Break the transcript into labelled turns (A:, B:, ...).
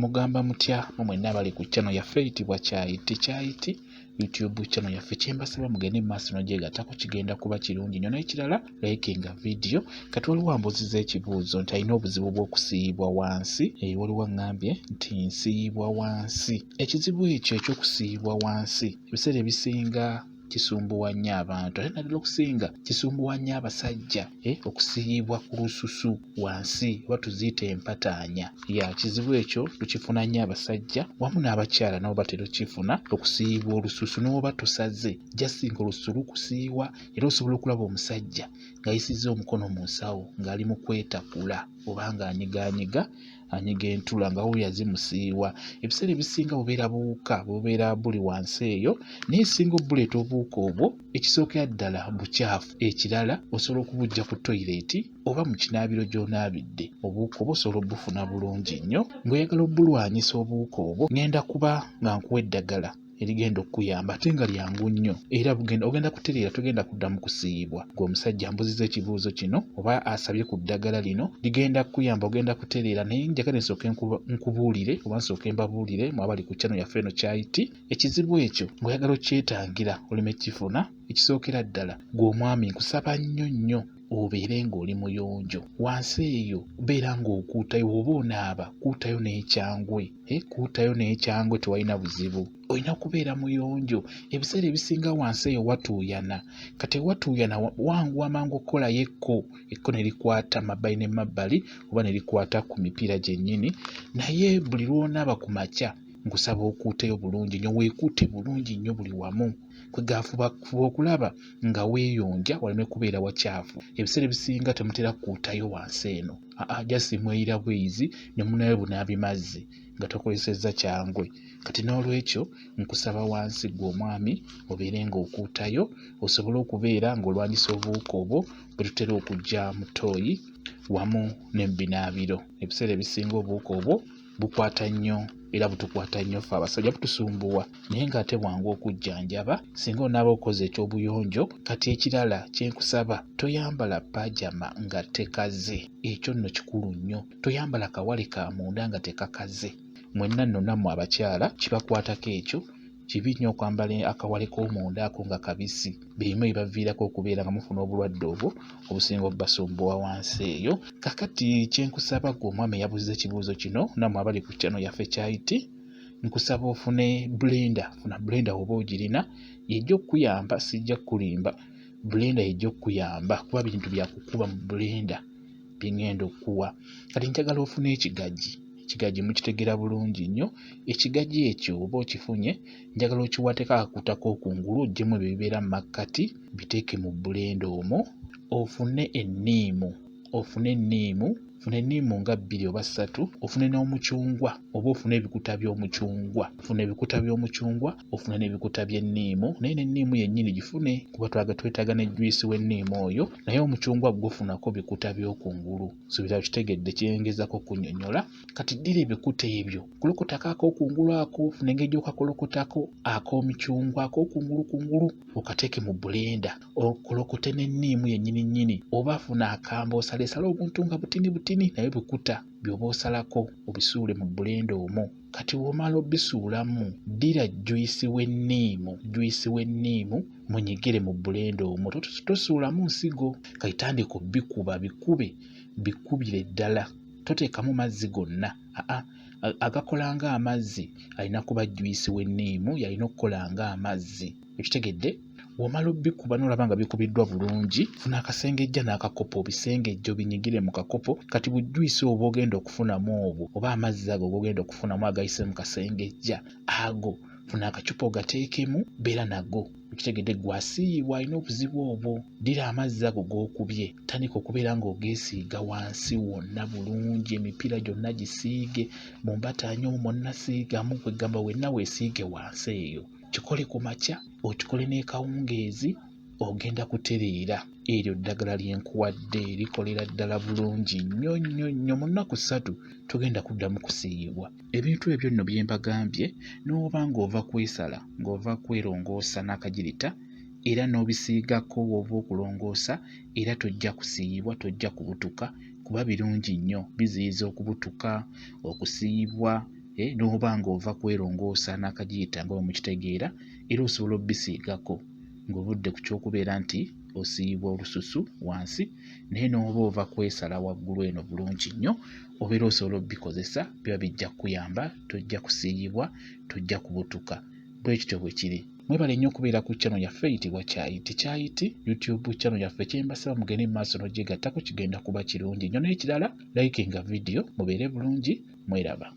A: Mugamba mutya mwe mwenna abali ku channel yaffe eyitibwa Kyayiti Kyayiti YouTube channel yaffe, kyembasaba mugende mu maaso n'ogyegattako, kigenda kuba kirungi nnyo. N'ekirala, likinga video. Kati waliwo ambuuzizza ekibuuzo nti alina obuzibu bw'okusiiyibwa wansi. Waliwo aŋŋambye nti nsiiyibwa wansi. Ekizibu ekyo eky'okusiiyibwa wansi ebiseera ebisinga kisumbuwa nnyo abantu, ate naddala okusinga kisumbuwa nnyo abasajja, okusiiyibwa ku lususu wansi oba tuziyite empataanya. Ya kizibu ekyo tukifuna nnyo abasajja wamu n'abakyala, nabo batera okukifuna, okusiiyibwa olususu n'oba tosaze, just ng'olususu lukusiiwa. Era osobola okulaba omusajja ng'ayisizza omukono mu nsawo ng'ali mu kwetakula oba ng'anyigaanyiga anyiga entula nga wuuyo zimusiiwa. Ebiseera ebisinga bubeera buwuka bubeera buli wansi eyo, naye esinga obuleeta obuwuka obwo, ekisookera ddala bukyafu. Ekirala, osobola okubuggya ku toyireeti oba mu kinaabiro gy'onaabidde. Obuwuka obwo osobola obufuna bulungi nnyo. Ng'oyagala obulwanyisa obuwuka obwo, ŋŋenda kuba nga nkuwa eddagala erigenda okukuyamba ate nga lyangu nnyo, era ogenda kutereera, togenda kuddamu kusiiyibwa. Gwe omusajja ambuuzizza ekibuuzo kino oba asabye ku ddagala lino, ligenda kukuyamba, ogenda kutereera. Naye njagala nsooke nkubuulire oba nsooke mbabuulire mwe abali ku channel yaffe eno Kyayiti, ekizibu ekyo ng'oyagala okyetangira oleme kukifuna, ekisookera ddala, gwe omwami nkusaba nnyo nnyo obeere ng'oli muyonjo. Wansi eyo beera ng'okuutayo, bw'oba onaaba kuutayo n'ekyangwe, kuutayo n'ekyangwe, tewalina buzibu. Olina kubeera muyonjo. Ebiseera ebisinga wansi eyo watuuyana, kati ewatuuyana wanguwa mangu okukolayo ekko, ekko ne likwata mabbali ne mabbali oba ne likwata ku mipiira gyennyini. Naye buli lw'onaaba ku makya nkusaba okuuteyo bulungi nnyo, weekuute bulungi nnyo buli wamu. Kwegafuba fuba okulaba nga weeyonja waleme kubeera wakyafu. Ebiseera ebisinga temutera kukuutayo wansi eno, aa just mweyira bweyizi ne munaayo bunaabi mazzi nga tokozesezza kyangwe. Kati n'olwekyo nkusaba wansi ggwe omwami obeere ng'okuutayo osobole okubeera ng'olwanyisa obuwuka obwo bwe tutera okuggya mu ttooyi wamu ne mu binaabiro. Ebiseera ebisinga obuwuka obwo bukwata nnyo era butukwata nnyo ffe abasajja, butusumbuwa, naye ng'ate bwangu okujjanjaba singa onaaba okoze eky'obuyonjo. Kati ekirala kye nkusaba, toyambala paajama nga tekaze. Ekyo nno kikulu nnyo. Toyambala kawale ka munda nga tekakaze. Mwenna nno nammwe abakyala kibakwatako ekyo. Kibi nnyo okwambala akawale k'omunda ako nga kabisi. Bye bimu ebibaviirako okubeera nga mufuna obulwadde obwo obusinga obbasumbuwa wansi eyo. Kaakati kye nkusaba ggwe omwami eyabuuzizza ekibuuzo kino, nammwe abali ku channel yaffe Kyayiti, nkusaba ofune blender. Funa blender bw'oba ogirina, y'ejja okukuyamba, sijja kukulimba. Blender y'ejja okukuyamba kuba bintu bya kukuba mu blender bye ŋŋenda okukuwa. Kati njagala ofune ekigagi. Ekigagi mukitegeera bulungi nnyo. Ekigagi ekyo oba okifunye, njagala okiwateko akakuta k'okungulu, oggyemu ebyo ebibeera mu makkati, biteeke mu blender omwo. Ofune enniimu, ofune enniimu, funa enniimu nga bbiri oba ssatu, ofune n'omucungwa oba ofune ebikuta by'omucungwa. Funa ebikuta by'omucungwa, ofune n'ebikuta by'enniimu, naye n'enniimu yennyini gifune kuba twetaaga ne juyisi w'enniimu oyo, naye omucungwa gwo funako bikuta by'okungulu. Nsuubira okitegedde kye ngezaako okunnyonnyola. Kati ddira ebikuta ebyo, kolokotako ak'okungulu ako, funa engeri gy'okakolokotako ak'omucungwa ak'okungulu kungulu, okateeke mu blender, okolokote n'enniimu yennyini nnyini, oba funa akambe osaleesale obuntu nga butini butini naye bukuta by'oba osalako obisuule mu blender omwo. Kati bw'omala obisuulamu, ddira juyisi w'enniimu, juyisi w'enniimu munyigire mu blender omwo, tosuulamu nsigo. Kati tandika obbikuba, bikube, bikubire ddala, toteekamu mazzi gonna, aa agakola ng'amazzi alina kuba juyisi w'enniimu, y'alina okukola ng'amazzi. Okitegedde? Bw'omala obbikuba n'olaba nga bikubiddwa bulungi, funa akasengejja n'akakopo obisengejje obinyigire mu kakopo. Kati bujuyisi obwo bw'ogenda okufunamu obwo oba amazzi ago g'ogenda okufunamu agayise mu kasengejja ago, funa akacupa ogateekemu, beera nago. Okitegedde? Ggwe asiiyibwa alina obuzibu obwo, ddira amazzi ago g'okubye, tandika okubeera ng'ogeesiiga wansi wonna bulungi, emipiira gyonna gisiige, mu mbataanya omwo mwonna siigamu, kwe ggamba wenna weesiige wansi eyo. Kikole ku makya, okikole n'ekawungeezi, ogenda kutereera. Eryo ddagala lye nkuwadde likolera ddala bulungi nnyo nnyo nnyo. Mu nnaku ssatu togenda kuddamu kusiiyibwa. Ebintu ebyo nno bye mbagambye, n'oba ng'ova kwesala, ng'ova kwerongoosa n'akagirita, era n'obisiigako w'ova okulongoosa, era tojja kusiiyibwa, tojja kubutuka, kuba birungi nnyo. Biziyiza okubutuka, okusiiyibwa. eh, n'oba ng'ova kwerongoosa n'akagiyita nga bwe mukitegeera era osobola obisiigako ng'ovudde ku ky'okubeera nti osiiyibwa olususu wansi naye n'oba ova kwesala waggulu eno bulungi nnyo obeera osobola obikozesa biba bijja kukuyamba tojja kusiiyibwa tojja kubutuka bwe kityo bwe kiri. Mwebale nnyo okubeera ku channel yaffe eyitibwa Kyayiti Kyayiti YouTube channel yaffe kyembasaba mugende mu maaso n'ogyegattako kigenda kuba kirungi nnyo n'ekirala likinga video mubeere bulungi mweraba.